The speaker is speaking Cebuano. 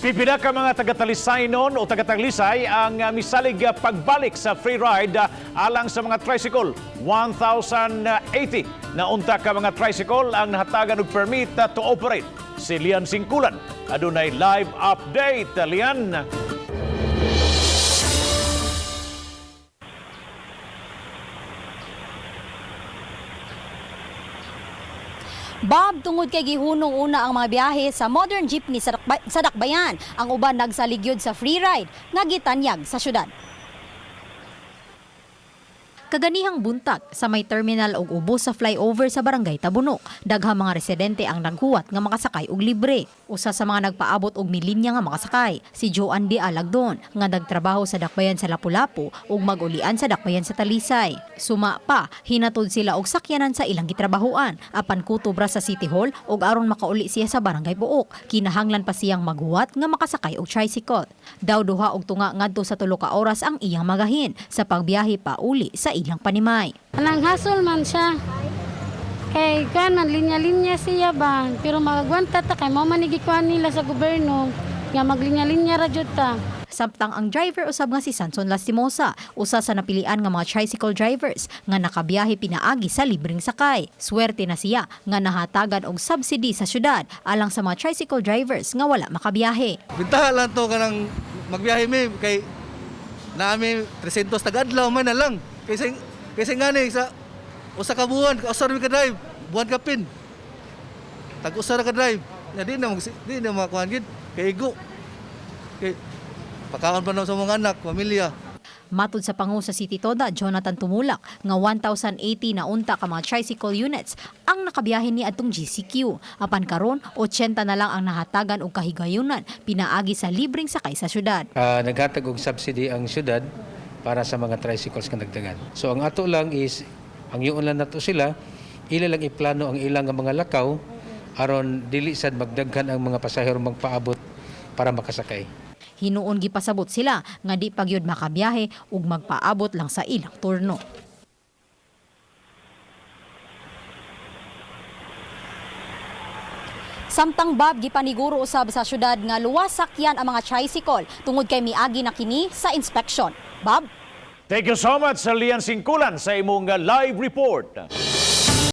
Pipila ka mga taga-Talisay noon o taga-Talisay ang misalig pagbalik sa free ride alang sa mga tricycle. 1,080 na unta ka mga tricycle ang nahatagan og permit to operate. Si Lian Singkulan adunay live update. Lian. Bob, tungod kay gihunong una ang mga biyahe sa modern jeepney sa Dakbayan, ang uban nagsaligyod sa free ride nga gitanyag sa syudad. Kaganihang buntag sa may terminal og ubos sa flyover sa Barangay Tabunok, daghang mga residente ang naghuwat nga makasakay og libre. Usa sa mga nagpaabot og milinya nga makasakay, si Joan D. Alagdon nga nagtrabaho sa Dakbayan sa Lapu-Lapu ug mag-ulian sa Dakbayan sa Talisay. Suma pa, hinatod sila og sakyanan sa ilang gitrabahoan apan kutob ra sa City Hall ug aron makauli siya sa Barangay Buok. Kinahanglan pa siyang maghuwat nga makasakay og tricycle. Daw 2 og tunga ngadto sa 3 ka oras ang iyang magahin sa pagbiyahe pa uli sa ilang panimay. Anang hasol man siya. Kay kuan man linya-linya siya ba, pero magagwanta ta kay mao man ni gikuan nila sa gobyerno nga maglinya-linya ra jud ta. Samtang ang driver usab nga si Sanson Lastimosa, usa sa napilian nga mga tricycle drivers nga nakabiyahe pinaagi sa libreng sakay. Swerte na siya nga nahatagan og subsidy sa syudad alang sa mga tricycle drivers nga wala makabiyahe. Bintaha lang to kanang magbiyahe mi kay naami 300 tagadlaw man na lang. Kaysa kaysa ngani sa usa ka buwan, usa ra mi ka drive, buwan ka pin. Tag usa ra ka drive. Na di na makuan gid kay igo. Kay pakaon pa na sa mga anak, pamilya. Matod sa pangu sa City Toda, Jonathan Tumulak, nga 1,080 na unta ka mga tricycle units ang nakabiyahe ni atong GCQ. Apan karon, 80 na lang ang nahatagan og kahigayunan pinaagi sa libreng sakay sa syudad. Naghatag og subsidy ang syudad para sa mga tricycles nga nagdagan. So ang ato lang is ang yun lang nato sila, ila lang iplano ang ilang nga mga lakaw aron dili sad magdaghan ang mga pasahero magpaabot para makasakay. Hinuon gipasabot sila nga di pagyud makabiyahe ug magpaabot lang sa ilang turno. Samtang Bob, gipaniguro usab sa syudad nga luwas sakyan ang mga tricycle tungod kay miagi na kini sa inspection. Bob? Thank you so much sa Lian Singkulan sa imong live report.